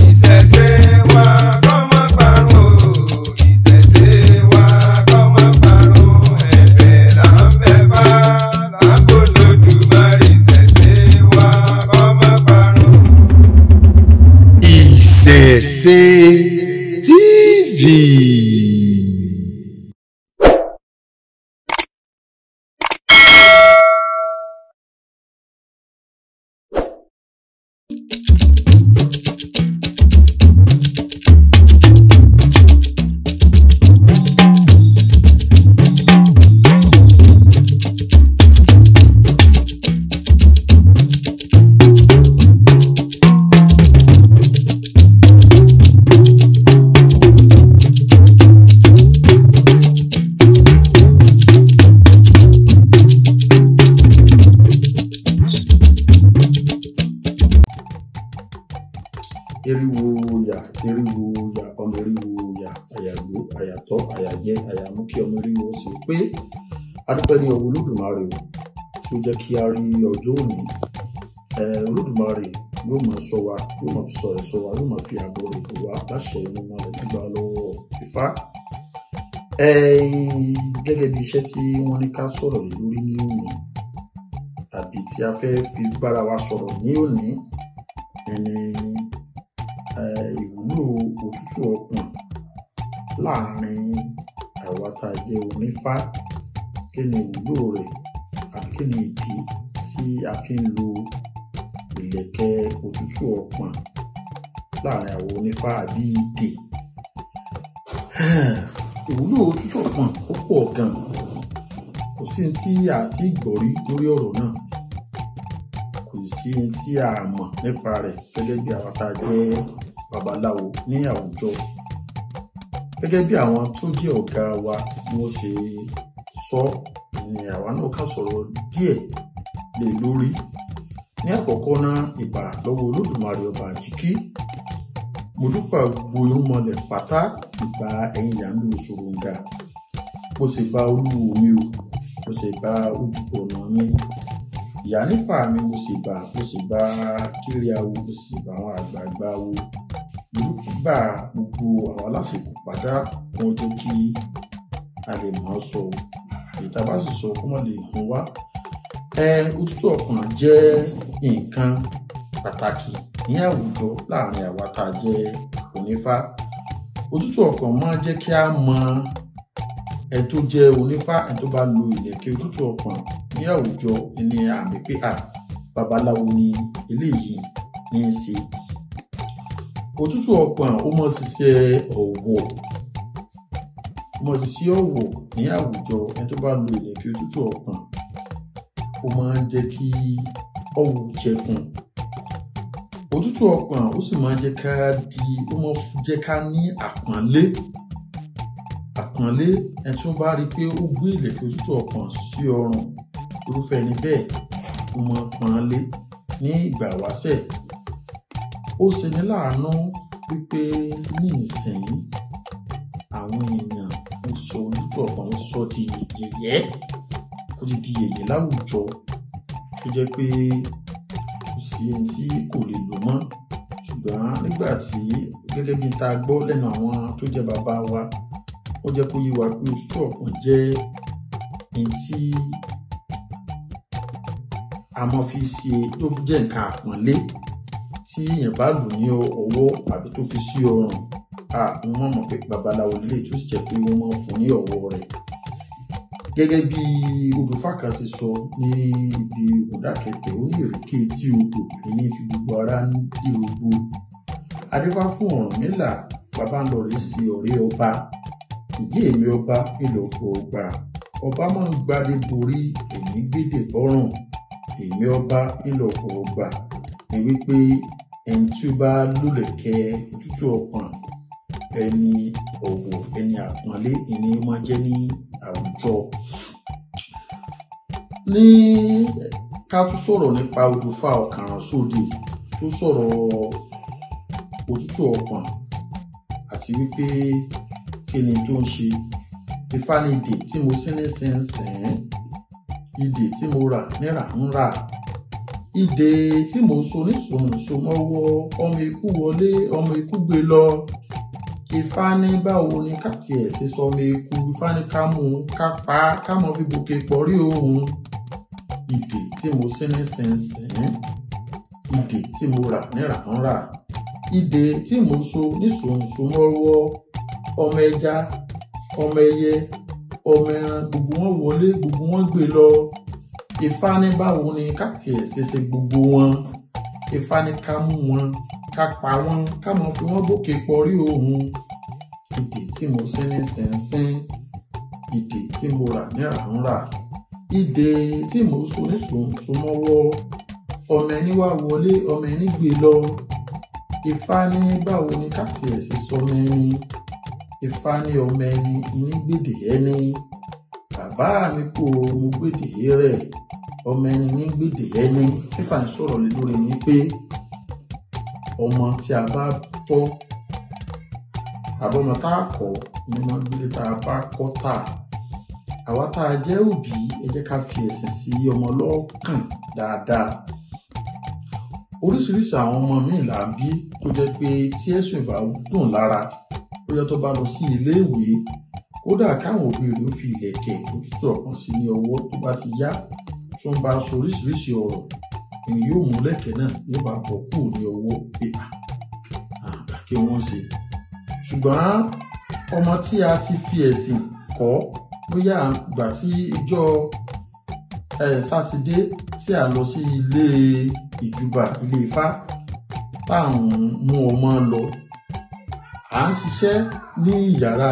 Ìṣẹ̀ṣe wa kó má parun o, ìṣẹ̀ṣe wa kó má parun, ẹ̀bẹ̀ là ń bẹ̀ fá, là ń bò lódùmarè, ìṣẹ̀ṣe wa kó má parun. Ìṣẹ̀ṣe TV. Eriwo ya, eriwo ya, ọmọ eriwo ya, àyàgbó, àyàtọ̀, àyàjẹ, àyàmú kí ọmọ eriwo sì pé. Adúpẹ́ ní ọwọ́ Olódùmarè o, tí ó jẹ́ kí a rí ọjọ́ òní. Olódùmarè yóò máa ṣọ́ wa, yóò máa fi sọ ẹ̀ ṣọ́ wa, yóò máa fi ààbò rẹ̀ bò wá láṣẹ inú wọn rẹ̀ gbígbà lọ́wọ́ Ifá. Gẹ́gẹ́ bí iṣẹ́ tí wọ́n ní ká sọ̀rọ̀ lé lórí ní òní, àbí tí a fẹ́ fi bára wa sọ̀rọ̀ ní òní, ẹni ìwúlò òtútù ọpọ̀n láàrin àwa tá a jẹ́ onífá. Kí ni ìwúlò rẹ̀ àbí kí ni ìdí tí a fi ń lo ìlẹ̀kẹ̀ òtútù ọpọ̀n láàrin àwọn onífá àbí ìdè? Ìwúlò òtútù ọpọ̀n ó pọ̀ gan-an, kò sí ní tí a ti gbọ́ rí lórí ọ̀rọ̀ náà, kò sí ní tí a mọ̀ nípa rẹ̀ gẹ́gẹ́ bí àwa tá a jẹ́ babaláwo ní àwùjọ. Gẹ́gẹ́ bí àwọn tó jẹ́ ọ̀gá wa bí wọ́n ṣe sọ ni àwa náà kàn sọ̀rọ̀ díẹ̀ lé lórí. Ní àkọ́kọ́ náà, ìbà lọ́wọ́ Olódùmarè ọba àjíkí. Mo dúpẹ́ gbogbo irúnmọlẹ̀ pátá, ìbà ẹ̀yin ìyànú Òṣòròǹgà. Mo sì bá olúwo mi o, mo sì bá ojúbọ ọ̀nà mi. Ìyá nífà mi mo sì bá, mo sì bá kiri awo, mo sì bá àwọn àgbààgbà awo. Mo dúpẹ́ gbogbo àwọn aláṣepọ̀ pátá, wọ́n jẹ́ kí a lè mọ̀ ọ́ sọ. Èyí tá a bá sì sọ kó má lè hun wá. Òtútù ọpọ̀n jẹ́ nǹkan pàtàkì ní àwùjọ láàrin àwa tá a jẹ́ onífá. Òtútù ọpọ̀n máa ń jẹ́ kí a mọ ẹni tó jẹ́ onífá, ẹni tó bá lo ìlẹ̀kẹ̀ òtútù ọpọ̀n ní àwùjọ ní àmì pé à babaláwo ni eléyìí ní í ṣe. Òtútù ọpọ̀n ó máa ń ṣiṣẹ́ ọ̀wọ̀, ó máa ń ṣiṣẹ́ ọ̀wọ̀ ní àwùjọ. Ẹni tó bá lo ìlẹ̀kẹ̀ òtútù ọpọ̀n ó máa ń jẹ́ kí ọ̀wọ̀ jẹ fún un. Òtútù ọpọ̀n ó sì máa ń jẹ́ ká di, ó máa ń jẹ́ ká ní àpọ́nlé. Àpọ́nlé, ẹni tó bá rí pé ó gbé ìlẹ̀kẹ̀ òtútù ọpọ̀n sí ọrùn, irúfẹ́ ẹni bẹ́ẹ̀ ó máa ń pọ́nlé ní ìgbà ìwáṣẹ̀. Ó ṣeni láàánú wípé ní ìsìn àwọn èèyàn wọ́n ti sọ òtútù ọpọ̀n wọ́n ti sọ di yẹ̀yẹ́, ó ti di yẹ̀yẹ́ láwùjọ tó jẹ́ pé kò sí ẹni tí kò lè lò mọ́. Ṣùgbọ́n nígbà tí gẹ́gẹ́ bí ta gbọ́ lẹ́nu àwọn tó jẹ́ bàbá wa, ó jẹ́ kó yé wa pé òtútù ọpọ̀n jẹ́ ẹni tí a máa fi ṣe, tó jẹ́ nǹkan àpọ́nlé tí èèyàn bá lò ní ọwọ́ àbí tó fi sí ọrùn, wọ́n mọ̀ pé babaláwo lélẹ̀, tó sì jẹ́ pé wọ́n máa ń fún ní ọ̀wọ̀ rẹ̀. Gẹ́gẹ́ bí odùfá kan ṣe sọ ní ibi Ògúndákẹ̀tẹ̀, ó ní ìrèké tí odò ní fi gbogbo ara ń dìrògbò. Adífá fún Ọ̀rúnmìlà, bàbá ń lọ rèé sí ọ̀rẹ́ ọba. Ǹjẹ́ èmi ọba ìlọ̀pọ̀ ọgbà? Ọba máa ń gbadé borí, èmi gbédè bọ́rùn. Èmi ọba ìlọ̀pọ̀ ọgbà ni wípé ẹni tí ó bá lólẹ̀kẹ̀ òtútù ọpọ̀n, ẹni ọ̀wọ̀, ẹni àpọ́nlé, ẹni ó máa jẹ́ ní àwùjọ. Ní ká tún sọ̀rọ̀ nípa odùfá Ọ̀kànrànsóde tó sọ̀rọ̀ òtútù ọpọ̀n àti wípé kí ni tó ń ṣe. Ifá ni ìdè tí mo sí nísinsìnyí, Ìdè tí mo rà nírà ń rà, ìdè tí mo so nísòǹso mọ́wọ́, ọmọ ikú wọlé ọmọ ikú gbé lọ. Ifá ní báwo ni ká tiẹ̀ ṣe sọmọ eku? Ifá ní ká mú un ká pa á ká mọ́ fi gòkè pọ̀rí òun. Ìdè tí mo sí ní sìnsìn, ìdè tí mo rà nírà ń rà, ìdè tí mo so nísòǹso mọ́wọ́, ọmọ ẹja ọmọ ẹyẹ ọmọ ẹran gbogbo wọn wọlé gbogbo wọn gbé lọ. Ifá ní báwo ni ká tiẹ̀ ṣe ṣe gbogbo wọn? Ifá ní ká mú wọn ká pa wọn ká mọ fi wọn gòkè pọ̀rí òun. Ìdè tí mo sí ní sìnsìn, ìdè tí mo rà nírà ń rà, ìdè tí mo so nísòǹso mọ́wọ́, ọmọ ẹni wá wọlé ọmọ ẹni gbé lọ. Ifá ní báwo ni ká tiẹ̀ ṣe sọmọ ẹni? Ifá ní ọmọ ẹni ìní gbèdè ẹni. Bàbá mi kú o, mo gbèdè rẹ̀, ọmọ ẹni ní gbèdè ẹni. Ifá ń sọ̀rọ̀ lé lórí ni pé ọmọ tí a bá tọ́ àbọ̀mọ tá a kọ́ ni wọ́n gbélé tá a bá kọ́ tà. Àwa tá a jẹ́ òbí, ẹ jẹ́ ká fi ẹ̀sìn sí ọmọ lọ́kàn dáadáa. Oríṣiríṣi àwọn ọmọ míì là ń bí tó jẹ́ pé tí ẹ̀sùn ìbá dùn lára, bóyá tó bá lọ sí iléèwé, kódà káwọn òbí rẹ̀ ó fi ìlẹ̀kẹ̀ òtútù ọ̀pọ̀n sí ní ọwọ́, tó bá ti yá tó ń bá sọ oríṣiríṣi ọ̀rọ̀, èyí yóò mú lẹ̀kẹ̀ náà yóò bá bọ̀ kúrò ní ọwọ́ pé àgbà kí wọ́n ṣe. Ṣùgbọ́n ọmọ tí a ti fi ẹ̀sìn kọ́, bóyá ìgbà tí ìjọ Sátidé tí a lọ sí ilé ìjúbà ilé Ifá táwọn mú ọmọ lọ, à ń ṣiṣẹ́ ní yàrá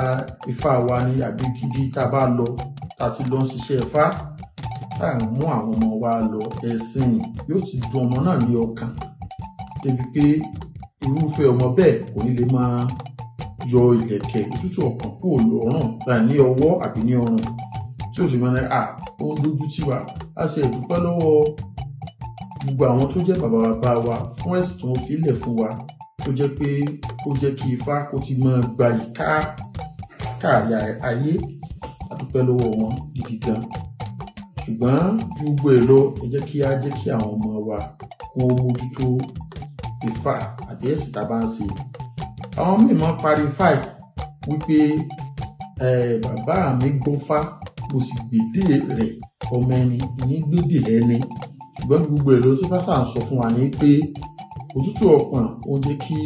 Ifá wa ní àbí kíbi tá a bá lọ tá a ti lọ ń ṣiṣẹ́ Ifá, tá à ń mú àwọn ọmọ wa lọ, ẹ̀sìn yóò ti dùn ọmọ náà ní ọkàn débi pé irúfẹ́ ọmọ bẹ́ẹ̀ kò ní lè máa yọ ìlẹ̀kẹ̀ òtútù ọkàn kúrò lọ́rùn láì ní ọwọ́ àbí ní ọrùn, tí ó sì máa ń à ó ń dojú tì wá. A ṣe ìdúpẹ́ lọ́wọ́ gbogbo àwọn tó jẹ́ bàbá bàbá wa fún ẹ̀sìn tó ń filẹ̀ fún wa, tó jẹ́ pé ó jẹ́ kí Ifá kó ti máa gbayì káàrí ayé. A dúpẹ́ lọ́wọ́ wọn gidi gan. Ṣùgbọ́n ju gbogbo ẹ̀ lọ, ẹ jẹ́ kí á jẹ́ kí àwọn ọmọ wa kó mójútó Ifá àbí ẹ̀sìn tá a bá ń ṣe. Àwọn míì máa ń parí Ifá yìí wípé bàbá mi gbọ́fá mo sì gbèdé rẹ̀, ọmọ ẹni ìní gbèdé ẹni. Ṣùgbọ́n gbogbo ẹ̀ lọ tí Ifá ń sọ fún wa ní pé òtútù ọkàn ó ń jẹ́ kí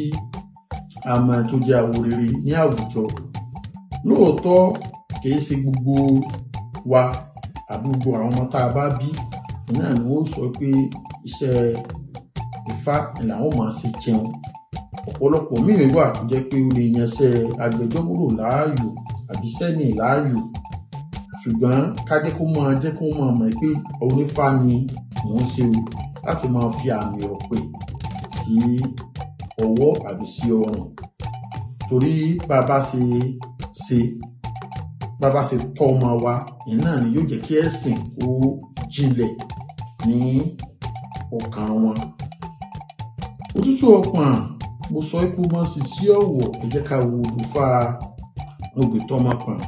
a máa tó jẹ́ awo rere ní àwùjọ. Lóòótọ́ kì í ṣe gbogbo wa àbí gbogbo àwọn ọmọ tá a bá bí náà ni wọ́n sọ pé iṣẹ́ Ifá ni làwọn máa ṣe jẹun. Ọ̀pọ̀lọpọ̀ míì wà tó jẹ́ pé ó lè yanṣẹ́ agbẹjọ́rò láàyò àbí sẹ́mi láàyò, ṣùgbọ́n ká jẹ́ kó máa jẹ́ kó máa mọ̀ pé onífá ni mò ń ṣe o, láti máa fi àmì ọ̀pẹ sí ọwọ́ àbí sí ọrùn. Torí bàbá ṣe ṣe bàbá ṣe tọ́ ọmọ wa, ìyẹn náà ni yóò jẹ́ kí ẹ̀sìn kó jinlẹ̀ ní ọkàn wọn. Òtútù ọkàn mo sọ pé wọ́n sì sí ọ̀wọ̀. Ẹ jẹ́ ká wo olùfà Ogbè tọ́mọ pọ̀n.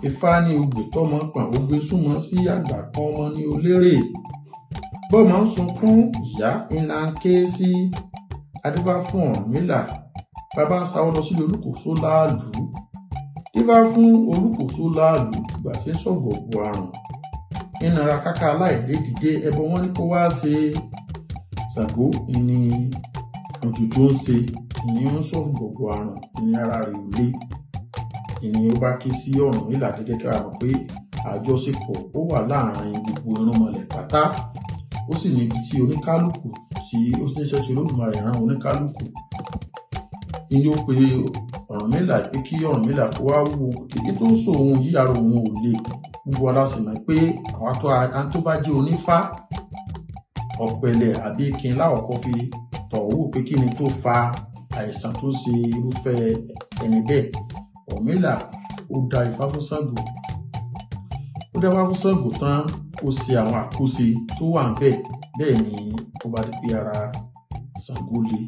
Ifá ní Ogbè tọ́mọ pọ̀n, Ogbè súnmọ́ sí àgbà kan ọmọ ní olérè. Bọ́mọ ń sunkún ìyá ńlá ń ké sí adífá fún Ọ̀rúnmìlà. Bàbá ń sáwọ́ lọ sílé Olúkòso láàlú. Dífá fún Olúkòso láàlú ìgbà tí ń sọ̀gbọ̀gbọ̀ àrùn. Nínara káká aláìlédìde ẹbọ wọn ní kó wá ṣe. Ṣàngó ni òjòjò ń ṣe, ìní ń sọ̀gbọ̀gbọ̀ àrùn, ìní ara rẹ̀ ò le. Ìní ó bá ké sí Ọ̀rúnmìlà gẹ́gẹ́ ká mọ̀ pé àjọṣepọ̀ ó wà láàrin gbogbo irúnmọlẹ̀ pátá. Ó sì níbi tí oníkálukú tí ó níṣẹ́ tí Olódùmarè rán oníkálukú. Ìní ó pe Ọ̀rúnmìlà pé kí Ọ̀rúnmìlà kó wá wo kíkí tó ń sọ òun yí ara òun ò le. Gbogbo wa la sì mọ̀ pé àwọn tó bá jẹ́ onífá ọ̀pẹ̀lẹ̀ àbí ikin láwọ̀kọ́ fi tọ̀ wò pé kí ni tó fa àìsàn tó ń ṣe irúfẹ́ ẹni bẹ́ẹ̀. Ọ̀rúnmìlà ó da Ifá fún Ṣàngó. Ó dá Ifá fún Ṣàngó tán, ó ṣe àwọn àkóso tó wà níbẹ̀. Bẹ́ẹ̀ ni ó bá di pé ara Ṣàngó le.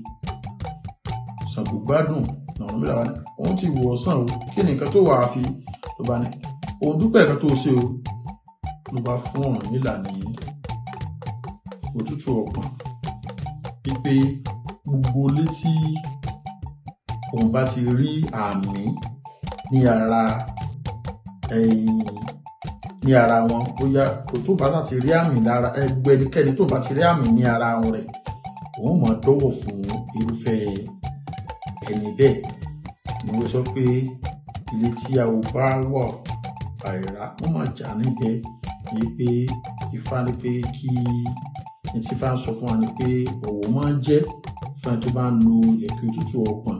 Ṣàngó gbádùn. Ọ̀rúnmìlà wá ní òun ti wò ọ́ sàn o, kí ni nǹkan tó wà á fi? Tó bá ní òun dúpẹ́ nǹkan tó ṣe o, ló bá fún Ọ̀rúnmìlà ní òtútù ọpọ̀n wípé gbogbo ilé tí òun bá ti rí àmì ní ara ní ara wọn, bóyá kò tó bá láti rí àmì lára ẹgbẹ́ ẹnikẹ́ni tó bá ti rí àmì ní ara rẹ̀, òun máa dọ́wọ̀ fún irúfẹ́ ẹni bẹ́ẹ̀. Ni wọ́n sọ pé ilé tí a ò bá wọ̀ àìrá wọ́n máa jà níbẹ̀, ní pé Ifá ní pé kí ní tí Ifá ń sọ fún wa ni pé ọ̀wọ̀ máa ń jẹ́ fún ẹni tó bá ń lo ìlẹ̀kẹ̀ òtútù ọpọ̀n.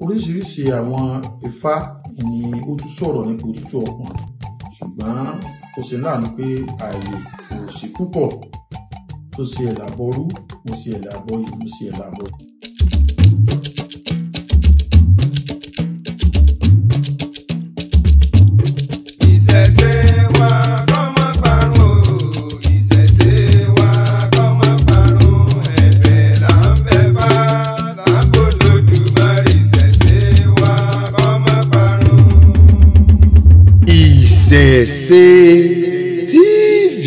Oríṣiríṣi àwọn Ifá ni ó tún sọ̀rọ̀ nípa òtútù ọpọ̀n, ṣùgbọ́n ó ṣe láàánú pé ààyè kò sí púpọ̀ tó ṣe ẹ̀làbọ̀rú, mo ṣe ẹ̀làbọ̀yè, mo ṣe ẹ̀làbọ̀. Ìṣẹ̀ṣe wa kó má parun o, ìṣẹ̀ṣe wa kó má parun, ẹ̀bẹ̀ là ń bẹ̀ fá, là ń bọ̀ lódùmarè, ìṣẹ̀ṣe wa kó má parun. Ìṣẹ̀ṣe TV.